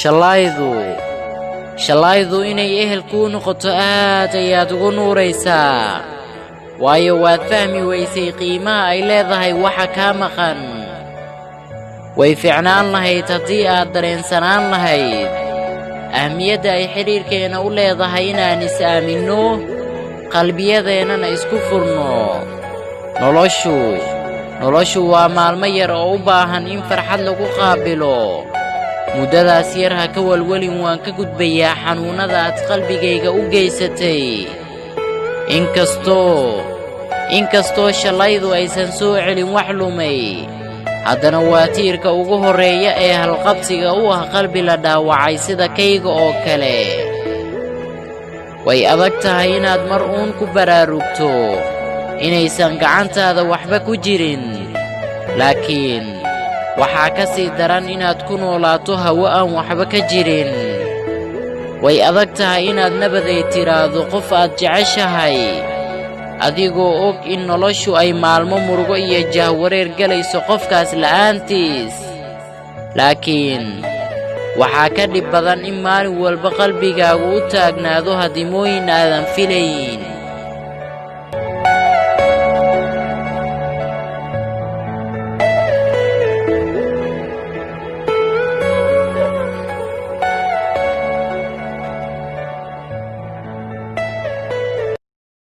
Shallaaydu, shallaaydu inay ehel kuu noqoto aad ayaad ugu nuuraysaa, waayo waad fahmi weysay qiimaha ay leedahay waxa kaa maqan. Way fiicnaan lahayd haddii aad dareensanaan lahayd ahmiyadda ay xidhiirkeenna u leedahay inaan is aaminno, qalbiyadeennana isku furno. Noloshu, noloshu waa maalmo yar oo u baahan in farxad lagu qaabilo. Muddadaas yar ha ka walwelin, waan ka gudbayaa xanuunnada aad qalbigayga u geysatay. Inkastoo shallaydu aysan soo celin wax lumay, haddana waa tiirka ugu horreeya ee halqabsiga u ah qalbi la dhaawacay sida kayga oo kale. Way adag tahay inaad mar uun ku baraarugto inaysan gacantaada waxba ku jirin, laakiin waxaa ka sii daran inaad ku noolaato hawo aan waxba ka jirin. Way adag tahay inaad nabaday tidhaahdo qof aad jeceshahay, adigoo og in noloshu ay maalmo murugo iyo jahwareer gelayso qofkaas la'aantiis. Laakiin waxaa ka dhib badan in maalin walba qalbigaagu u taagnaado hadimooyin aadan filayn.